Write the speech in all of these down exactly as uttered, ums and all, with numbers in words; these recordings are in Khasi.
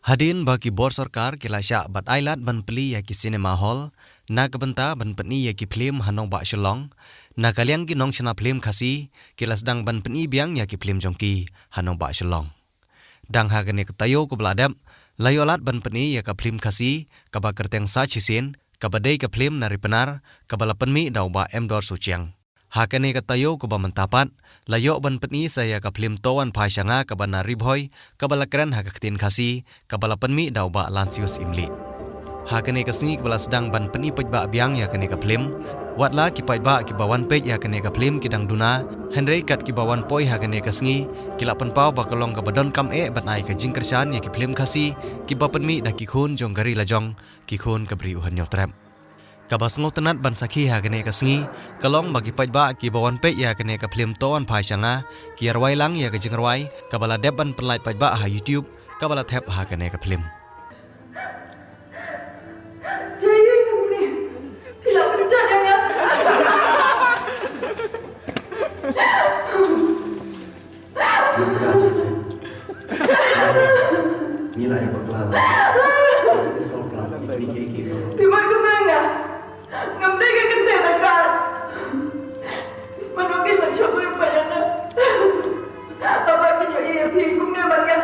Hadien ba ki bor sorkar ki la shah bad ailad ban plie ïa ki cinema hall na ka bynta ban pyni ïa ki phlim ha nongbah Shillong, na ka liang ki nongshna phlim Khasi ki la sdang ban pyni biang ïa ki phlim jong ki ha nongbah Shillong. Dang ha kane ka taïew kaba la dep, la ïoh lad ban pyni ïa ka phlim Khasi kaba kyrteng Sa Shisien, kaba dei ka phlim na Ri Pnar, kaba la pynmih da u Bah Emdor Suchiang. Ha kane ka taïew kaba mynta pat, la ïoh ban pyni sa ïa ka phlim To Wan Phai Sha Nga kaba na Ri Bhoi, kaba la kren ha ka ktien Khasi, kaba la pynmih da u Bah Lansius Imli. Ha kane ka sngi kaba la sdang ban pyni paidbah biang ïa kane ka phlim, wat la ki paidbah kiba wan peit ïa kane ka phlim ki dang duna, hynrei kat kiba wan poi ha kane ka sngi ki la pynpaw ba ka long kaba donkam eh ban ai ka jingkyrshan ïa ki phlim Khasi kiba pynmih da ki khun jong ka ri lajong, ki khun ka Bri U Hynñiewtrep. Kaba sngewtynnat ban sakhi ha kane ka sngi ka long ba ki paidbah kiba wan peit ïa kane ka phlim To Wan Phai Sha Nga ki ïarwai lang ïa ka jingrwai kaba la dep ban pynlait paidbah ha YouTube, kaba la thep ha kane ka phlim. Ngi la ïa bakla. Phi mat kumne nga? Ngam dei ka kynthei na ka. Mano ki ma chok rim pa ïa nga. Papa ki ïohi ïa phi kumne bad nga.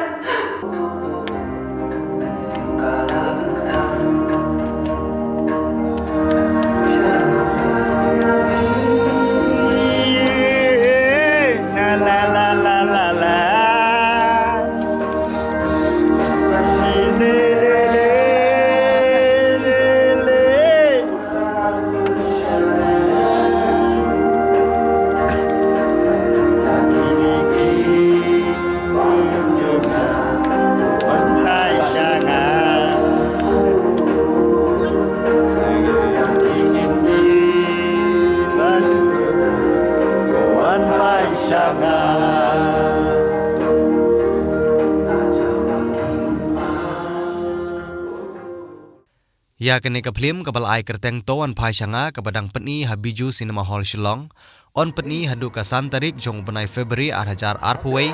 Ïa kane ka phlim kaba la ai kyrteng To Wan Phai Sha Nga kaba dang pyni ha Bijou Cinema Hall Shillong, yn pyni haduh ka san tarik jong u bnai February ar hajar arphew wei,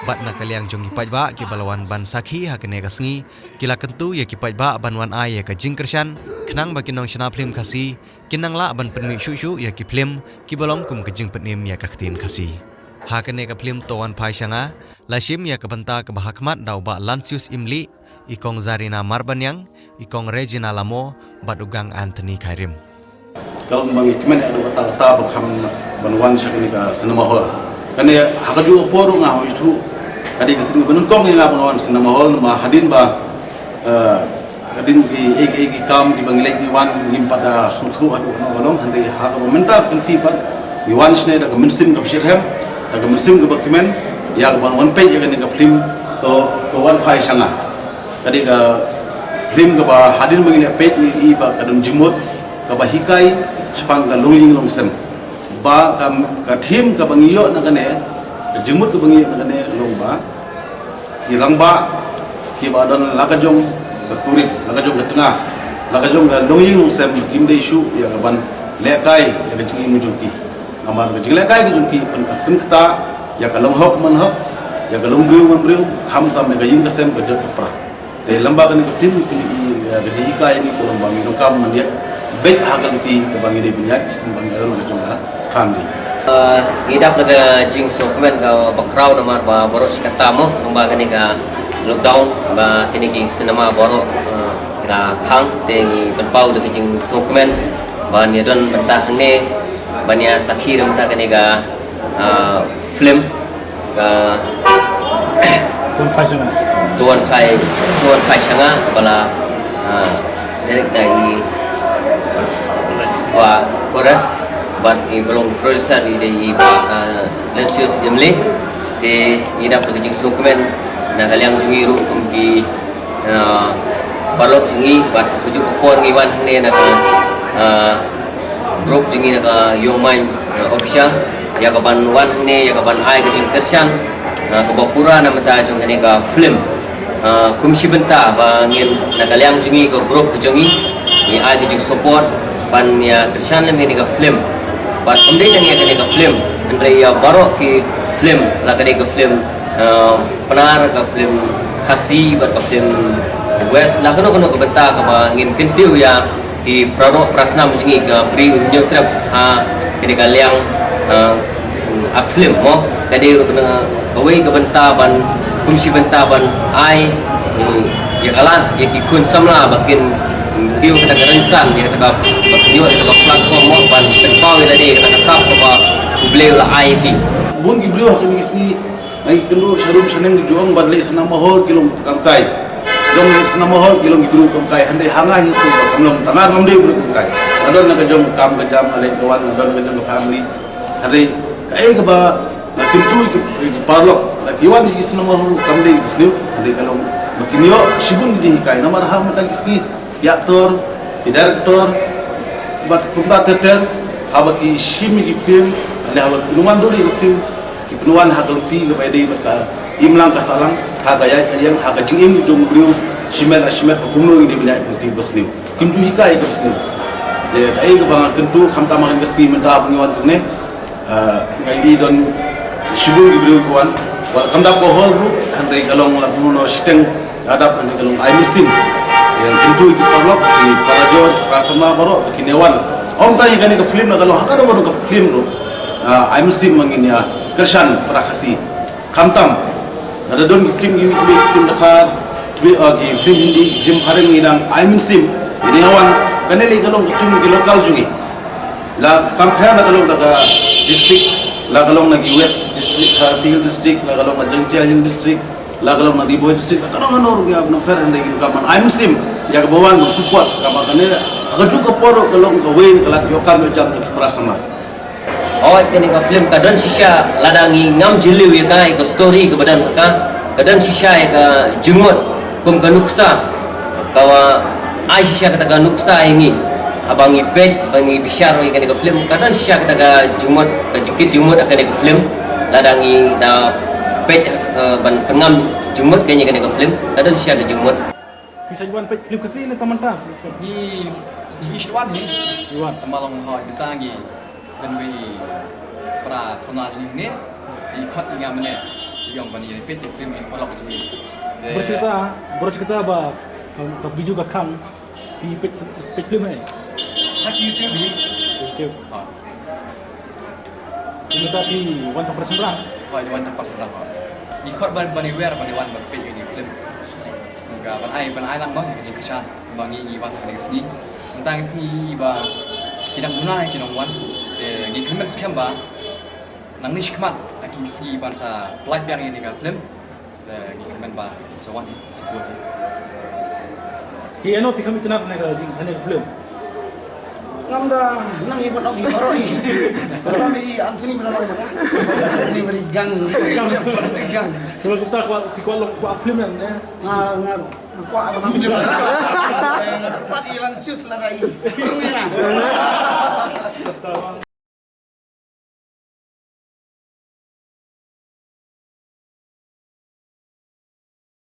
bad na ka liang jong ki paidbah kiba la wan ban sakhi ha kane ka sngi ki la kyntu ïa ki paidbah ban wan ai ïa ka jingkyrshan khnang ba ki nongshna phlim Khasi kin nang lah ban pynmih shuh shuh ïa ki phlim kiba long kum ka jingpynim ïa ka ktien Khasi. Ha kane ka phlim To Wan Phai Sha Nga la shim ïa ka bynta kaba ha khmat da u Bah Lansius Imli, i Kong Zarina Marbaniang, i Kong Regina Lamo, bad u Gang Anthony Khairim. Ka long ba ngi kmen ïa ka dei kata kata ba kham ban wan sha kane ka cinema hall. Kane ha kajuh ka por nga hoi thu ka dei ka sien ba nyngkong ïa nga ban wan cinema hall, namar hadien ba, eh, hadien ki ei ei ki kam kiba ngi leit ngi wan ngim pat da sngewthuh haduh kano ka long, hynrei ha kaba mynta ka kynti pat ngi wan shane da ka mynsiem kaba shitrhem, da ka mynsiem kaba kmen ïa ka ban wan peit ïa kane ka phlim To, To Wan Phai Sha Nga. Ka dei ka phlim kaba hadien ba ngi leit peit ngi i ba ka don jingmut kaba hikai shaphang ka longïing longsem. Ba ka, ka theme kaba ngi ïoh na kane, ka jingmut kaba ngi ïoh na kane long ba ki rangbah kiba don la ka jong ka kurim, la ka jong ka tnga, la ka jong ka longïing longsem, kim dei shuh ïa ka ban lehkai ïa ka jingim jong ki. Namar ka jinglehkai ka jong ki pyn, pynktah ïa ka long hok man hok, ïa ka long briew man briew, khamtam ïa ka ïing ka sem ka jot ka pra. Te lem bad kane ka phlim, ka phlim i, eh, ka jinghikai ïa ngi ka long ba ngi donkam ban ïa beit ha ka lynti kaba ngi dei ban ïaid shisien ba ngi ïaid ka jong ka family. Eh, ngi dap da ka jingsngewkmen kaba khraw namar ba baroh shi katta mo, lem bad kane ka lockdown ba kine ki cinema baroh, eh, ki la khang, te ngi pynpaw da ka jingsngewkmen ban ïa don bynta hangne ban ïa sakhi da bynta kane ka, eh, phlim ka To Wan Phai Sha Nga. To Wan Phai, To Wan Phai Sha Nga, ba la, ah, direct da i Bah Horace, bad i ba long producer i dei i Bah, ah, Lancius Imli. Te ngi dap da ka jingsngewkmen na ka liang jong ngi ruh kum ki ah, paralok jong ngi, bad kajuh ka por ngi wan hangne na ka, ah, group jong ngi na ka Young Mind, ah, Official, ïa ka ban wan hangne, ïa ka ban ai ka jingkyrshan, ah, kaba pura na bynta jong kane ka phlim. Ah, kum shi bynta ba ngin na ka liang jong ngi, ka group ka jong ngi, ngi ai ka jingsupport ban ïa kyrshan lem ïa kane ka phlim. Bad ym dei tang ïa kane ka phlim, hynrei ïa baroh ki phlim, la ka dei ka phlim, ah, Pnar, ka phlim Khasi bad ka film West, la kano kano ka bynta kaba ngin kyntiew ïa ki para rok para snam jong ngi, ka Bri U Hynñiewtrep ha kane ka liang, ah, art film mo. Ka dei ruh kawei ka bynta ban, kum shi bynta ban ai, hmm, ïa ka lad ïa ki khun samla ba kin, hmm, kiew kata ka rynsan, ïa kata ka, ba kin ïoh ïa kata ka platform mo ban pynpaw ïa lade ïa kata ka sap kaba U Blei u la ai ïa ki. Bun ki briew ha kine ki sngi, ngi kynduh sharum shaneng ki ju ong ba lei snam Mahur ki long kam kai. Jong lei snam Mahur ki long ki briew kam kai. Hynrei ha nga ngi shu ba kam long, tang nga ngam dei briew kam kai. Nga don na ka jong ka kam ka jam, nga leit ka wan, nga don na ka jong ka family. Hynrei kaei kaba nga kyntu ïa ki, ïa ki paralok, lada ki wan ki snam Mahur kam dei ki sniew, hynrei ka long ba kin ïoh shibun ki jinghikai. Namar ha mynta ki sngi ki actor, ki director, bad kumta ter ter, haba ki shim ïa ki film, lane haba ki pynwan duri ïa ki film, ki pynwan ha ka lynti kaba ïadei bad ka imlang ka sahlang, ha ka ïaid ka ïeng, ha ka jingim jong u briew, shimet la shimet, ba kumno ngin ïa pynïaid ka lynti ba sniew. Kim ju hikai kaba sniew. Te kaei kaba nga kyntu, khamtam ha kane ka sngi mynta ba ngi wan kane. Ah, nga ïohi don shibun ki briew ki wan. Wat la kam dap ka hall ruh, hynrei ka long la kumno shiteng ka dap, hynrei ka long ai mynsiem. Ïa kyntu ki paralok, ki para jong, para samla baroh, ba kin ïa wan. Ym tang ïa kane ka film, la ka long ha kano kano ka film ruh. Ah, ai mynsiem ba ngin ïa kyrshan para Khasi. Khamtam. Lada don ki film, ki, ki film Dkhar, ki, ah, ki film Hindi, ki film phareng, ngi dang ai mynsiem ïa ki wan. Kane lei ka long ka film ki local jong ngi. La kam pher, la ka long da ka district, la ka long na ki West District, Khasi Hills District, la ka long na Jaiñtia Hills District, la ka long na Ri Bhoi District, la ka long na Nongkrem, na pher hynrei ki kam ban ai mynsiem ïa kaba wan ban support, kaba kane ha kajuh ka por ka long kawei ka lad ïoh kam ïoh jam ki para samla. Hooid, kane ka film ka don shisha, lada ngi ngam jylliew ïa ka, ïa ka story kaba don ha ka, ka don shisha ïa ka jingmut, kum ka nuksa, ka wa ai shisha kata ka nuksa ïa ngi. Haba ngi peit, ba ngi bishar ïa kane ka film, ka don shisha kata ka jingmut, ka jingkit jingmut ha kane ka film. Lada ngi da peit, eh, ban pynngam jingmut ïa kane ka film, ka don shisha ka jingmut. Phi sa wan peit film Khasi ne tang mynta? Ngi, ngi shu wan hi. Ngi wan. Tang ba long hooid, mynta ngi kynduh ïa para samla jong ngi ne, i khot ïa nga mynne, i ong ban ïa peit ïa film ïa paralok jong ngi. Bro, shata, bro, shata ba ka, ka video ka khang, phi peit, peit film ne? Ha ki YouTube hi. YouTube. Ha. Mynta phi wan tang para shynrang? Hooid, wan tang para shynrang, hooid. I khot ban, ban ïa wer, ban ïa wan ban peit ïa ki film. Ka ban ai, ban ai lang noh ïa ka jingkyrshan ba ngi, ngi wan ha kane ka sngi. Mynta ka sngi ba ki dang duna ki nongwan. Te ngi kyrmen skhem ba nangne shakhmat ha ki sngi ban sa pynlait biang ïa kane ka film. Te ngi kyrmen ba sa wan hi, sa bud hi. Ki eno phi kham itynnad ha kane ka jing, ha kane ka film? Ngam da nang hi ban ong hi baroh hi. Baroh hi Anthony ba long ba. Anthony ba ri gang. Gang. Ri gang. Kaba kumta kwah, phi kwah long kwah film ne? Nga, nga, nga kwah ba long film. Nga pat i Lansius lada i. Perlu ïa nga.